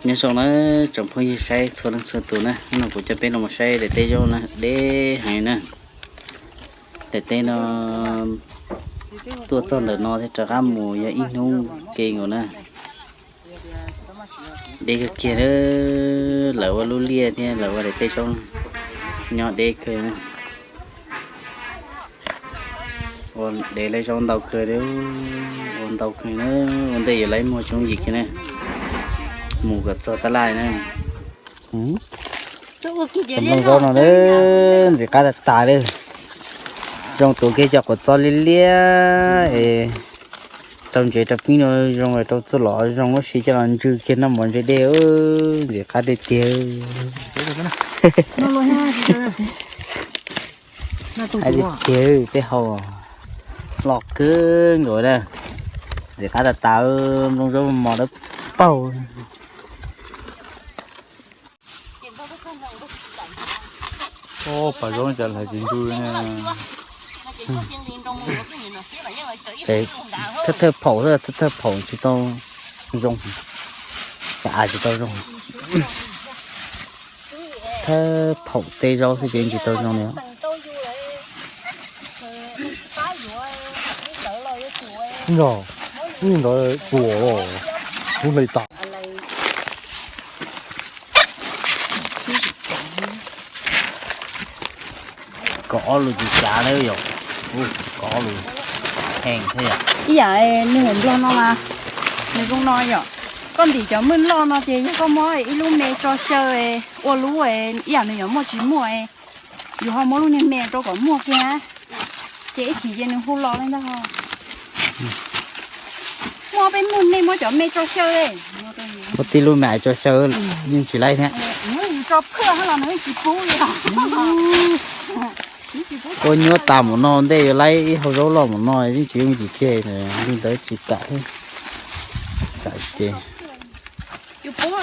Nyob zoo na tsoom phooj ywg saib txhua leej txhua tus na, hnub no kuv coj peb los mus saib daim teb zaub na, deb heev na. Daim teb no tuaj txog ntawm no thiab rov qab mus yog ib hnub ke nkaus na. Deb kawg kiag, lawv ua lub liaj thiab lawv ua daim teb zaub nyob deb kawg. Ua dev laib zaub ntau kawg li, ua ntau kawg na, ua ntej yuav laib muag tsis yooj yim kiag na. Mus kom txog tab laj na. Cov nplooj zaub no ntxim qab tas tas li. Zoo tuav kiag cov quav txob liab liab es rau ntsev rau pib no zoo, rau txuj lom zoo, ua si coj los ntsw kiag noj mov ntse dej, ntxim qab tiag tiag. Hais tiag tiag, tej hau loj kawg nkaus na. Ntxim qab tas tas, nplooj zaub mos dawb paug. Pas zaub cas hlais tsis ntsw ne. Thawj thawj phaum, thawj thawj phaum tsis tau zoo, cas av tsis tau zoo. Thawj phaum tej zaub xwb ces tsis tau zoo li. Yog, ib ntawd tuam los kuv hle tas. Kaum ob lus tsis cav na yom. Kaum ob lus heev thiab yom. Ib yam nws hauv nplog no mas nws zoo no yom. Koj ntim cov mwj loj no ces yog koj muab ib lub me tso xyaw ua lub, ib yam nws yuav muaj tsis muaj, yus ho muab lub niag me rau kom muaj kiag, ces ib chim ces nws hu los li ntag. Muaj peb muaj nej muab cov me tso xyaw. Muab tib lub me tso xyaw yeej tsis laib thiab. Yus tso phwj los nws yeej tsis pub li. Ua nyuaj tas mus no, ntej yuav laib ib hau zaub loj mus no yeej tsis yooj yim kiag, li ntawd tsis kam thiab. Kam ces Yus pub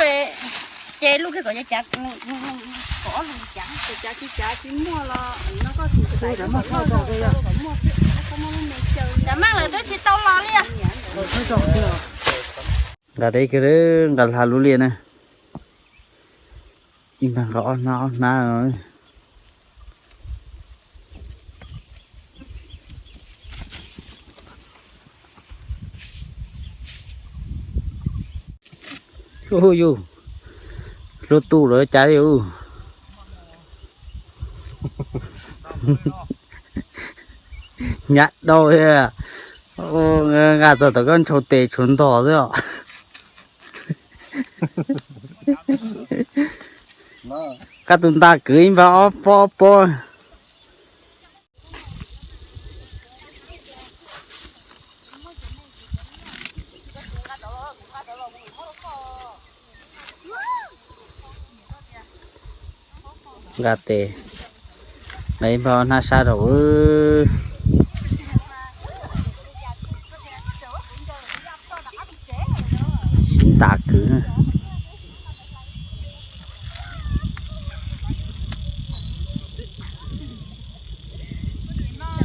ces lub kiag kom cav, kom ob lub cav, cav tsis cav tsis muaj los no koj tus txais kom muaj xwb, koj muab lub me xyaw. Cas maj lawm twb tsis tau los li. Nqa deb kiag, nqa hla lub liaj na. Ib npag nqa ob hnab ob hnab. Ub yus, lub tu lawm cas li ub. Nyab dau, nqa txog tom koj ntshau tes tshuav ntog xwb os. Koj tus nta kwv ib npag ob pob ob pob. Nqa tes, nqa ib npag hnab sab rau. Sib nta kwv.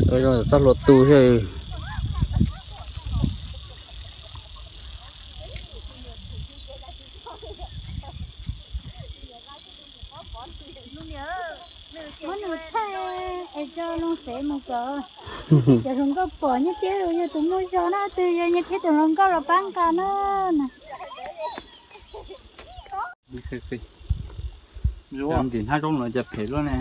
Ua zoo txoj hlua tu xwb. Muab nws thaij es tso loo xev mus kom cov hluas nkauj pom nyiaj thiab yog tus muaj zog na, twg yog nyiaj thiab tus hluas nkauj los pab nqa na. Ntim hnab zaub no cas phem luaj ne.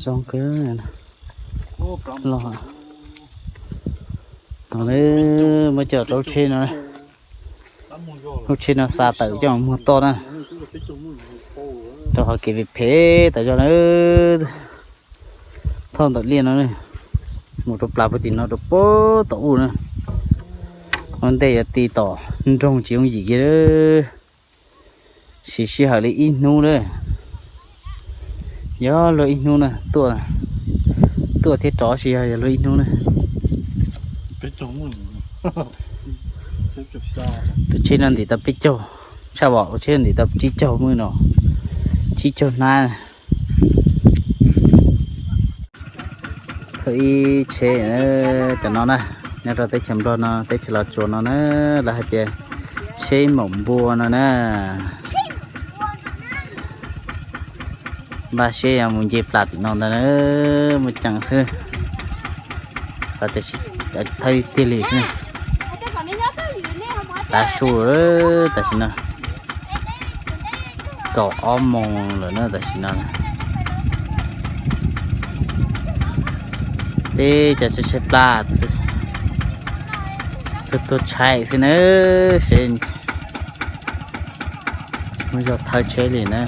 Zoo kawg los. Muab coj rau lub tsheb no, lub tsheb no xa tawm coj muag toj na, rau qhov kev phem phem tas zog na. Thauj ntawm liaj no mus rau plas puag tim no rau puag tom ub na. Ua ntej yuav ti tom nroog tsis yooj yim kiag. Siv sij hawm li ib hnub na. Yog luag ib hnub na, tuaj thiab rov tsis yog, yog luag ib hnub na. Tus tsheb no ntim tau peb caug, tshaj vam tus tsheb no ntim tau tsib caug, muaj no tsib caug hnab. Thauj ib tsheb, cov no na, nyob rau teb chaws Nplog no, teb chaws Los Tsuas no na, lawv hais tias Tsheb maum npua no na. Npaj siab yog mus nce plas tim no ntag na, muaj ceem xwb. Xav tias thawj tiag li xwb. Tav su tam sim no kaum ob moos lawm na tam sim no. Teb cov tsheb plas tuag tuag tshais xwb na, seb muaj zog thawj tsheb li na.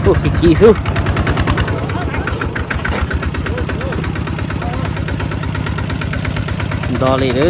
Ua kis kis xwb. Nto li lawm.